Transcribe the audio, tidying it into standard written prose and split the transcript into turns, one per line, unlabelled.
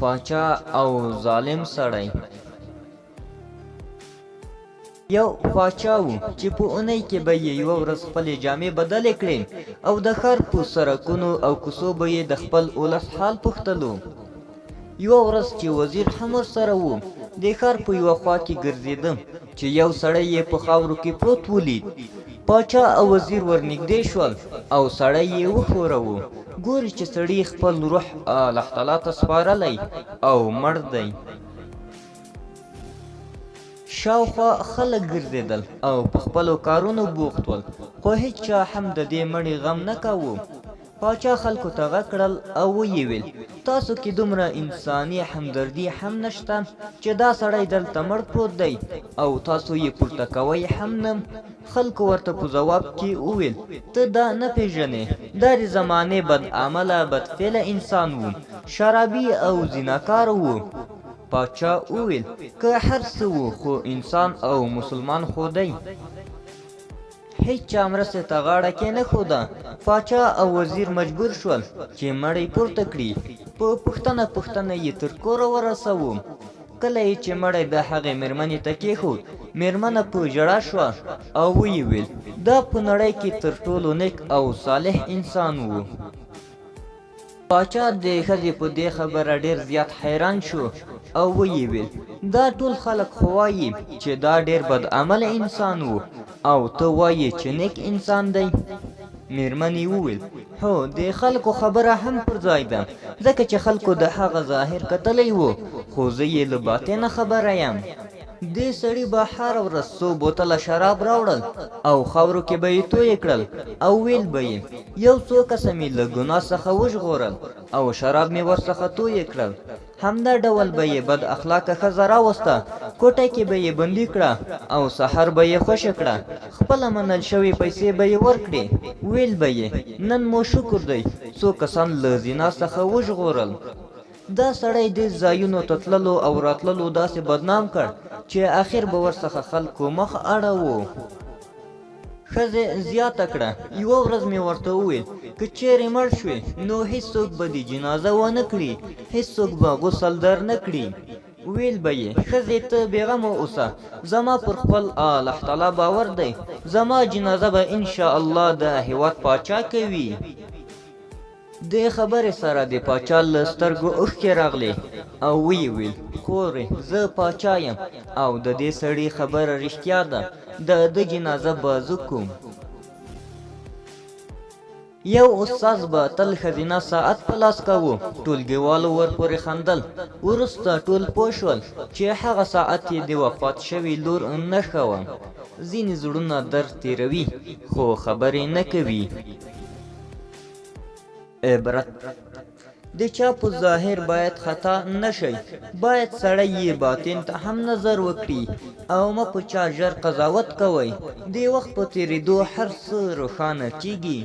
پاچا او ظالم سړی. یو پاچا و چې په اونۍ کې به یې یوه ورځ خپلې جامې بدلې کړې او د ښار په سرکونو او کوڅو به یې د خپل اولس حال پوښتلو. یوه ورځ چې وزیر هم ورسره و، د ښار په یوه خوا کې ګرځېده چې یو سړی یې په خاورو کې پروت ولید. پاچا او وزیر ورنږدې شول او سړی یې وښوروه. ګوري چې سړي خپل روح الله تعالی ته سپارلی او مړ دی. شاوخوا خلک ګرځېدل او په خپلو کارونو بوخت ول، خو هیچا هم د دې مړي غم نه کاوه. پاچا خلکو ته غږ کړل او ویې ویل، تاسو کې دومره انساني همدردي هم نشته چې دا سړی دلته مړ پروت دی او تاسو یې پورته کوئ هم نه؟ خلکو ورته په ځواب کې وویل، ته دا نه پېژنې، دا د زمانې بد عمله بدفعله انسان و، شرابي او زناکار و. پاچا وویل، که هر څه و خو انسان او مسلمان خو دی. هیچا مرستې ته غاړه کېنښوده. پاچا او وزیر مجبور شول چې مړی پورته کړي. په پوښتنه پوښتنه یې تر کوره ورساوه. کله یې چې مړی د هغې مېرمنې ته کېښود، مېرمنه په ژړا شوه او ویې ویل، دا په نړۍ کې تر ټولو نېک او صالح انسان و. پاچا د ښځې په دې خبره ډېر زیات حیران شو او ویې ویل، دا ټول خلک خو وایي چې دا ډېر بدعمله انسان و او ته وایې چې نیک انسان دی. مېرمنې وویل، هو، د خلکو خبره هم پر ځای ده، ځکه چې خلکو د هغه ظاهر کتلی و، خو زه یې له باطنه خبره یم. دې سړي به هره ورځ څو بوتله شراب راوړل او خاورو کې به یې تویې کړل او ویل به یې، یو څو کسه مې له ګناه څخه وژغورل او شراب مې ورڅخه تویې کړل. همدا ډول به یې بد اخلاقه ښځه راوسته، کوټه کې به یې بندي کړه او سحر به یې خوشې کړه، خپله منل شوې پیسې به یې ورکړې، ویل به یې، نن مو شکر دی څو کسان له زنا څخه وژغورل. دا سړی دې ځایونو ته تللو او راتللو داسې بدنام کړ چې اخر به ورڅخه خلکو مخ اړوو. ښځې زیاته کړه، یوه ورځ مې ورته وویل، که چېرې مړ شوې نو هیڅوک به دې جنازه ونه کړي، هیڅوک به غسل در نه کړي. ویل به یې، ښځې ته بېغمه اوسه، زما پر خپل الله تعالی باور دی، زما جنازه به ان شاء الله د هېواد پاچا کوي. دې خبرې سره د پاچا له سترګو اوښکې راغلې او ویې ویل، خورې زه پاچا یم او د دې سړي خبره رښتیا ده، د ده جنازه به زه کوم. یو استاد به تل ښځینه ساعت په لاس کاوه، ټولګیوالو ورپورې خندل. وروسته ټول پوه شول چې هغه ساعت یې د وفات شوې لور نښه وه. ځینې زړونه درد تېروي، خو خبرې نه کوي. عبرت، د چا په ظاهر باید خطا نه شئ، باید سړی یې باطن ته هم نظر وکړي او مه په چا ژر قضاوت کوئ، د وخت په تېرېدو هر څه روښانه کېږي.